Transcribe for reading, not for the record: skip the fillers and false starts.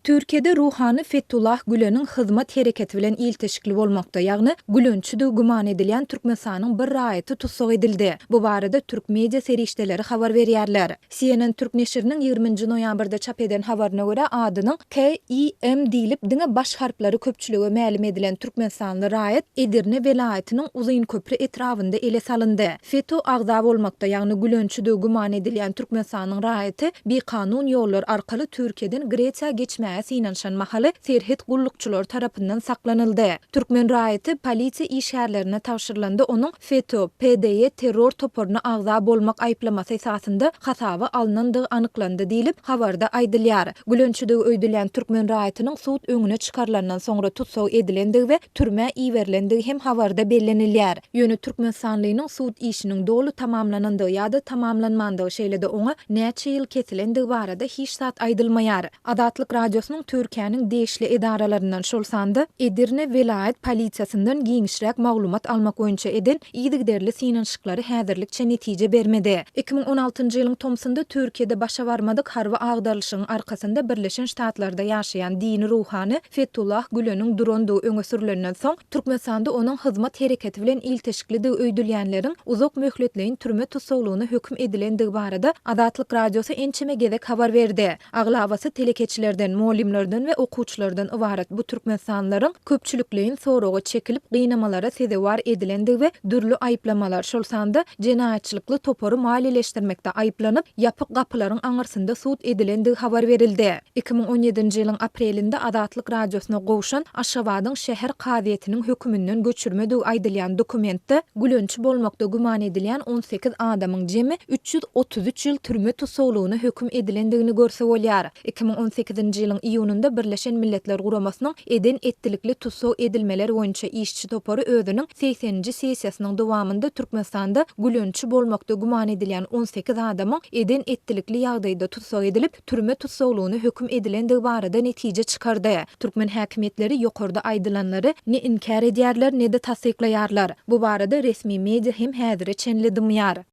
Türkiýede ruhany Fetullah Güleniň Hyzmat hereketi bilen ilteşikli bolmakda, ýagny gülençidigi güman edilýän Türkmenistanyň bir raýaty tussag edildi. Bu barada türk media serişdeleri habar berýärler. CNN türk neşiriniň 20 nji noýabrda çap eden habaryna görä, adynyň KIM diýlip diňe baş harplary köpçülige mälim edilen türkmenistanly raýat Edirne welaýatynyň Uzynköpri etrabynda ele salyndy. FETÖ agza bolmakda, ýagny gülençidigi güman edilýän Türkmenistanyň raýaty bikanun ýollar arkaly Türkiýeden Gresiýa geçmäge synanyşan mahaly serhet gullukçylary tarapyndan saklanyldy. Türkmen raýaty polisiýa işgärlerine tabşyrylanda onuň FETÖ, PDY terror toparyna agza bolmak aýyplamasy esasynda hasaba alnandygy anyklandy diýlip, habarda aýdylýar. Gülençidigi öýdülýän türkmen raýatynyň sud öňüne çykarylandan soňra tussag edilendigi we türmä iberilendigi hem habarda bellenilýär. Ýöne türkmenistanlynyň sud işiniň doly tamamlanandygy ýa-da tamamlanmandygy, şeýle-de oňa näçe ýyl kesilendigi barada hiç zat aýdylmaýar. Azatlyk Radiosynyň Türkiýäniň degişli edaralaryndan, şol sanda Edirne welaýat polisiýasyndan giňişräk maglumat almak boýunça eden yzygiderli synanyşyklary häzirlikçe netije bermedi. 2016-njy ýylyň tomsunda Türkiýede başa barmadyk harby agdarylyşygyň arkasynda Birleşen Ştatlarda ýaşaýan dini ruhany Fetullah Güleniň durandygy öňe sürlenden soň, Türkmenistanda onuň Hyzmat hereketi bilen ilteşiklidigi öýdülýänleriň uzak möhletleýin türme tussaglygyna höküm edilendigi barada Azatlyk Radiosy ençeme gezek habar berdi. Aglabasy telekeçilerden, mugallymlardan we okuwçylardan ybarat bu türkmenistanlylaryň köpçülikleýin soraga çekilip, gynamalara sezewar edilendigi we dürli aýyplamalar, şol sanda jenaýatçylykly topary maliýeleşdirmekde aýyplanyp, ýapyk gapylaryň aňyrsynda sud edilendigi habar berildi. 2017-nji ýylyň aprelinde Azatlyk Radiosyna gowşan Aşgabadyň şäher kazyýetiniň höküminden göçürmedigi aýdylýan dokumentde gülençi bolmakda güman edilýän 18 adamyň jemi 333 ýyl türme tussaglygyna höküm edilendigini görse bolýar. 2018-nji ýylyň iýunynda Birleşen Milletler Guramasynyň eden-etdilikli tussag edilmeler boýunça işçi topary özüniň segseninji sessiýasynyň dowamynda Türkmenistanda gülençi bolmakda güman edilýän 18 adamyň eden-etdilikli ýagdaýda tussag edilip, türme tussaglygyna höküm edilendigi barada netije çykardy. Türkmen häkimiýetleri ýokarda aýdylanlary ne inkär edýärler, ne-de tassyklaýarlar. Bu barada resmi media hem häzire çenli dymýar.